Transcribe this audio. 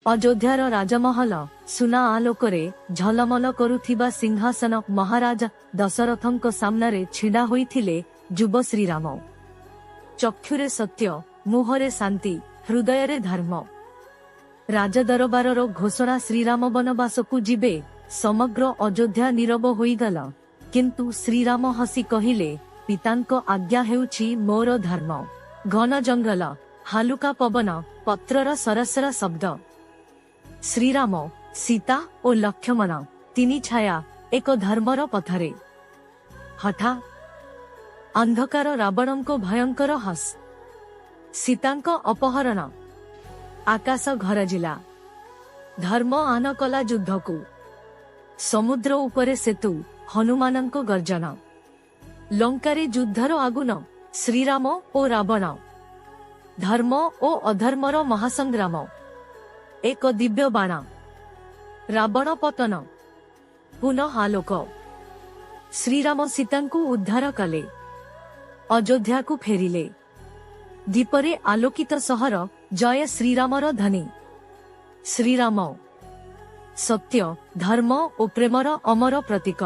ଅଯୋଧ୍ୟାର ରାଜମହଲ, ସୁନା ଆଲୋକରେ ଝଲମଲ କରୁଥିବା ସିଂହାସନ। ମହାରାଜ ଦଶରଥଙ୍କ ସାମ୍ନାରେ ଛିଡ଼ା ହୋଇଥିଲେ ଯୁବ ଶ୍ରୀରାମ। ଚକ୍ଷୁରେ ସତ୍ୟ, ମୁହଁରେ ଶାନ୍ତି, ହୃଦୟରେ ଧର୍ମ। ରାଜଦରବାରର ଘୋଷଣା, ଶ୍ରୀରାମ ବନବାସକୁ ଯିବେ। ସମଗ୍ର ଅଯୋଧ୍ୟା ନୀରବ ହୋଇଗଲା। କିନ୍ତୁ ଶ୍ରୀରାମ ହସି କହିଲେ, ପିତାଙ୍କ ଆଜ୍ଞା ହେଉଛି ମୋର ଧର୍ମ। ଘନ ଜଙ୍ଗଲ, ହାଲୁକା ପବନ, ପତ୍ରର ସରସର ଶବ୍ଦ। ଶ୍ରୀରାମ, ସୀତା ଓ ଲକ୍ଷ୍ମଣ, ତିନି ଛାୟା ଏକ ଧର୍ମର ପଥରେ। ହଠାତ୍ ଅନ୍ଧକାର, ରାବଣଙ୍କ ଭୟଙ୍କର ହସ, ସୀତାଙ୍କ ଅପହରଣ। ଆକାଶ ଗରଜିଲା, ଧର୍ମ ଆହ୍ୱାନ କଲା ଯୁଦ୍ଧକୁ। ସମୁଦ୍ର ଉପରେ ସେତୁ, ହନୁମାନଙ୍କ ଗର୍ଜନ। ଲଙ୍କାରେ ଯୁଦ୍ଧର ଆଗୁନ, ଶ୍ରୀରାମ ଓ ରାବଣ। ଧର୍ମ ଓ ଅଧର୍ମର ମହାସଂଗ୍ରାମ। ଏକ ଦିବ୍ୟ ବାଣ, ରାବଣ ପତନ। ପୁନଃ ଆଲୋକ। ଶ୍ରୀରାମ ସୀତାଙ୍କୁ ଉଦ୍ଧାର କଲେ, ଅଯୋଧ୍ୟାକୁ ଫେରିଲେ। ଦୀପରେ ଆଲୋକିତ ସହର, ଜୟ ଶ୍ରୀରାମର ଧ୍ୱନି। ଶ୍ରୀରାମ, ସତ୍ୟ, ଧର୍ମ ଓ ପ୍ରେମର ଅମର ପ୍ରତୀକ।